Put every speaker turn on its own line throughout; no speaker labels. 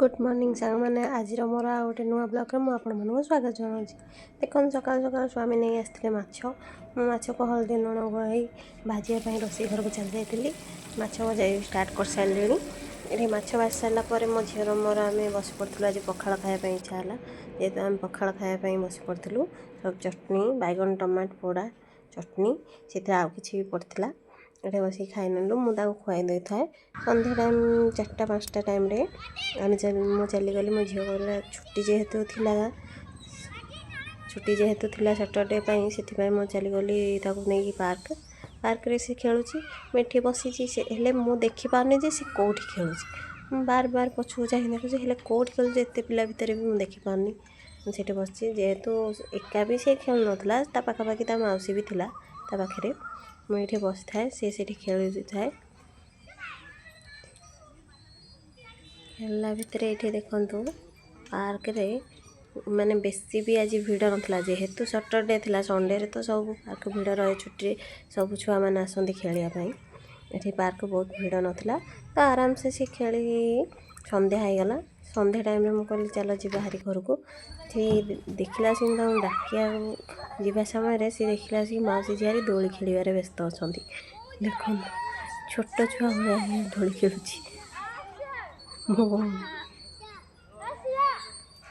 Good morning ସାଙ୍ଗମାନେ। ଆଜିର ମୋର ଆଉ ଗୋଟେ ନୂଆ ବ୍ଲଗ୍ରେ ମୁଁ ଆପଣମାନଙ୍କୁ ସ୍ୱାଗତ ଜଣାଉଛି। ଦେଖନ୍ତୁ, ସକାଳୁ ସକାଳୁ ସ୍ୱାମୀ ନେଇ ଆସିଥିଲେ ମାଛ। ମୁଁ ମାଛକୁ ହଳଦୀ ଲୁଣ ଗୋଳାଇ ଭାଜିବା ପାଇଁ ରୋଷେଇ ଘରକୁ ଚାଲି ଯାଇଥିଲି। ମାଛ ଭଜା ବି ଷ୍ଟାର୍ଟ କରିସାରିଲିଣି। ଏଠି ମାଛ ଭାଜି ସାରିଲା ପରେ ମୋ ଝିଅର ମୋର ଆମେ ବସି ପଡ଼ିଥିଲୁ। ଆଜି ପଖାଳ ଖାଇବା ପାଇଁ ଇଚ୍ଛା ହେଲା ଯେହେତୁ, ଆମେ ପଖାଳ ଖାଇବା ପାଇଁ ବସି ପଡ଼ିଥିଲୁ। ସବୁ ଚଟଣି, ବାଇଗଣ ଟମାଟୋ ପୋଡ଼ା ଚଟଣି, ସେଥିରେ ଆଉ କିଛି ବି ପଡ଼ିଥିଲା। ଏଠି ବସିକି ଖାଇ ନେଲୁ। ମୁଁ ତାକୁ ଖୁଆଇ ଦେଇଥାଏ। ସନ୍ଧ୍ୟା ଟାଇମ୍, 4ଟା 5ଟା ଟାଇମ୍ରେ ଆମେ ମୁଁ ଚାଲିଗଲି। ମୋ ଝିଅ କହିଲା, ଛୁଟି ଯେହେତୁ ଥିଲା ସଟରଡ଼େ ପାଇଁ, ସେଥିପାଇଁ ମୁଁ ଚାଲିଗଲି ତାକୁ ନେଇକି ପାର୍କ। ପାର୍କରେ ସେ ଖେଳୁଛି, ମୁଁ ଏଠି ବସିଛି। ସେ ହେଲେ ମୁଁ ଦେଖିପାରୁନି ଯେ ସେ କେଉଁଠି ଖେଳୁଛି। ମୁଁ ବାର ବାର ପଛକୁ ଚାହିଁ ଦେଖୁଛି, ହେଲେ କେଉଁଠି ଖେଳୁଛି, ଏତେ ପିଲା ଭିତରେ ବି ମୁଁ ଦେଖିପାରୁନି। ମୁଁ ସେଠି ବସିଛି। ଯେହେତୁ ଏକା ବି ସେ ଖେଳୁନଥିଲା, ତା ପାଖାପାଖି ତା ମାଉସୀ ବି ଥିଲା ତା ପାଖରେ। ମୁଁ ଏଇଠି ବସିଥାଏ, ସେ ସେଠି ଖେଳୁଥାଏ। ଖେଳିଲା ଭିତରେ ଏଇଠି ଦେଖନ୍ତୁ, ପାର୍କରେ ମାନେ ବେଶୀ ବି ଆଜି ଭିଡ଼ ନଥିଲା, ଯେହେତୁ ସଟରଡ଼େ ଥିଲା। ସଣ୍ଡେରେ ତ ସବୁ ପାର୍କ ଭିଡ଼ ରହେ। ଛୁଟିରେ ସବୁ ଛୁଆମାନେ ଆସନ୍ତି ଖେଳିବା ପାଇଁ। ଏଠି ପାର୍କ ବହୁତ ଭିଡ଼ ନଥିଲା, ତ ଆରାମସେ ସେ ଖେଳି ସନ୍ଧ୍ୟା ହେଇଗଲା। ସନ୍ଧ୍ୟା ଟାଇମ୍ରେ ମୁଁ କହିଲି, ଚାଲ ଯିବା ହାରି ଘରକୁ। ଏଠି ଦେଖିଲା ଆସିକି ମୁଁ ତାଙ୍କୁ ଡାକିବାକୁ ଯିବା ସମୟରେ ସେ ଦେଖିଲା ଆସିକି ମାଉସୀ ଝିଆରୀ ଦୋଳି ଖେଳିବାରେ ବ୍ୟସ୍ତ ଅଛନ୍ତି। ଦେଖନ୍ତୁ, ଛୋଟ ଛୁଆ ଭଳିଆ ଦୋଳି ଖେଳୁଛି ମୋ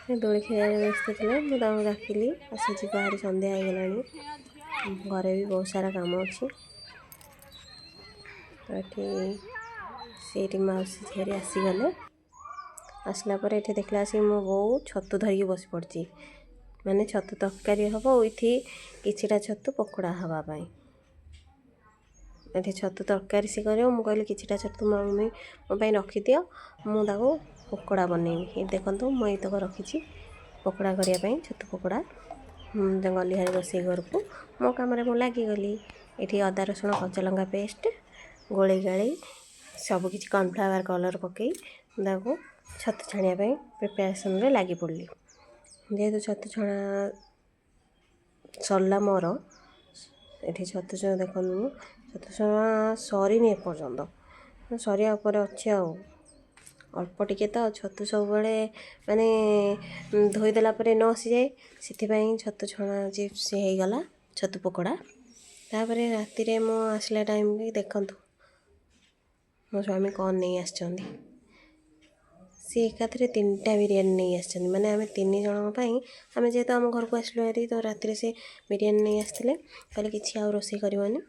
ସେ ଦୋଳି ଖେଳିବାରେ ବ୍ୟସ୍ତ ଥିଲେ। ମୁଁ ତାଙ୍କୁ ଡାକିଲି, ଆସ ଯିବା ହାରି, ସନ୍ଧ୍ୟା ହେଇଗଲାଣି, ଘରେ ବି ବହୁତ ସାରା କାମ ଅଛି। ତ ଏଠି ସେଇଠି ମାଉସୀ ଝିଆରୀ ଆସିଗଲେ। ଆସିଲା ପରେ ଏଠି ଦେଖିଲା ଆସିକି ମୋ ବୋଉ ଛତୁ ଧରିକି ବସି ପଡ଼ିଛି। ମାନେ ଛତୁ ତରକାରୀ ହେବ, ୱିଥ୍ କିଛିଟା ଛତୁ ପକୋଡ଼ା ହେବା ପାଇଁ। ଏଠି ଛତୁ ତରକାରୀ ସେ କରିବ। ମୁଁ କହିଲି, କିଛିଟା ଛତୁ ମମି ମୋ ପାଇଁ ରଖିଦିଅ, ମୁଁ ତାକୁ ପକୋଡ଼ା ବନେଇବି। ଏ ଦେଖନ୍ତୁ, ମୁଁ ଏଇତକ ରଖିଛି ପକୋଡ଼ା କରିବା ପାଇଁ, ଛତୁ ପକୋଡ଼ା। ମୁଁ ଗଲି ହାରି ରୋଷେଇ ଘରକୁ, ମୋ କାମରେ ମୁଁ ଲାଗିଗଲି। ଏଠି ଅଦା, ରସୁଣ, କଞ୍ଚା ଲଙ୍କା ପେଷ୍ଟ ଗୋଳେଇ ଗାଳେଇ, ସବୁକିଛି କର୍ଣ୍ଣଫ୍ଲାୱାର କଲର୍ ପକାଇ ତାକୁ ଛତୁ ଛାଣିବା ପାଇଁ ପ୍ରିପାରେସନ୍ରେ ଲାଗି ପଡ଼ିଲି। ଯେହେତୁ ଛତୁ ଛଣା ସରିଲା ମୋର, ଏଠି ଛତୁ ଛଣା ଦେଖନ୍ତୁ, ମୁଁ ଛତୁ ଛଣା ସରିନି ଏପର୍ଯ୍ୟନ୍ତ, ସରିବା ଉପରେ ଅଛି ଆଉ ଅଳ୍ପ ଟିକେ। ତ ଛତୁ ସବୁବେଳେ ମାନେ ଧୋଇଦେଲା ପରେ ନ ଆସିଯାଏ, ସେଥିପାଇଁ ଛତୁ ଛଣା ଚିପ୍ସ ହେଇଗଲା, ଛତୁ ପକୋଡ଼ା। ତାପରେ ରାତିରେ ମୁଁ ଆସିଲା ଟାଇମ୍କି ଦେଖନ୍ତୁ ମୋ ସ୍ୱାମୀ କ'ଣ ନେଇ ଆସିଛନ୍ତି। ସିଏ ଏକାଥରେ ତିନିଟା ବିରିୟାନୀ ନେଇ ଆସିଛନ୍ତି, ମାନେ ଆମେ ତିନି ଜଣଙ୍କ ପାଇଁ। ଆମେ ଯେହେତୁ ଆମ ଘରକୁ ଆସିଲୁ ଭାରି, ତ ରାତିରେ ସେ ବିରିୟାନୀ ନେଇ ଆସିଥିଲେ। କହିଲେ, କିଛି ଆଉ ରୋଷେଇ କରିବନି।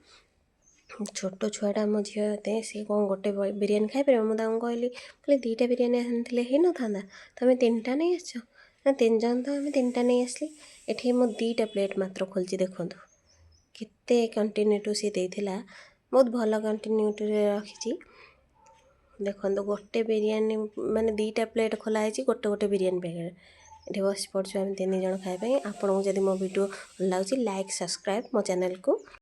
ଛୋଟ ଛୁଆଟା ଆମ ଝିଅ ଏତେ, ସିଏ କ'ଣ ଗୋଟେ ବିରିୟାନୀ ଖାଇପାରିବ? ମୁଁ ତାଙ୍କୁ କହିଲି, କହିଲି, ଦୁଇଟା ବିରିୟାନୀ ଆଣିଥିଲେ ହେଇନଥାନ୍ତା? ତମେ ତିନିଟା ନେଇ ଆସିଛ। ନା, ତିନି ଜଣ ତ ଆମେ ତିନିଟା ନେଇ ଆସିଲି। ଏଠି ମୁଁ ଦୁଇଟା ପ୍ଲେଟ୍ ମାତ୍ର ଖୋଲିଛି। ଦେଖନ୍ତୁ କେତେ କଣ୍ଟିନ୍ୟୁଟି ସିଏ ଦେଇଥିଲା, ବହୁତ ଭଲ କଣ୍ଟିନ୍ୟୁଟିରେ ରଖିଛି। ଦେଖନ୍ତୁ, ଗୋଟେ ବିରିୟାନୀ, ମାନେ ଦୁଇଟା ପ୍ଲେଟ୍ ଖୋଲା ହେଇଛି, ଗୋଟେ ଗୋଟେ ବିରିୟାନୀ ପ୍ୟାକେଟ୍। ଏଠି ବସି ପଡ଼ୁଛୁ ଆମେ ତିନି ଜଣ ଖାଇବା ପାଇଁ। ଆପଣଙ୍କୁ ଯଦି ମୋ ଭିଡ଼ିଓ ଭଲ ଲାଗୁଛି, ଲାଇକ୍, ସବସ୍କ୍ରାଇବ୍ ମୋ ଚ୍ୟାନେଲକୁ।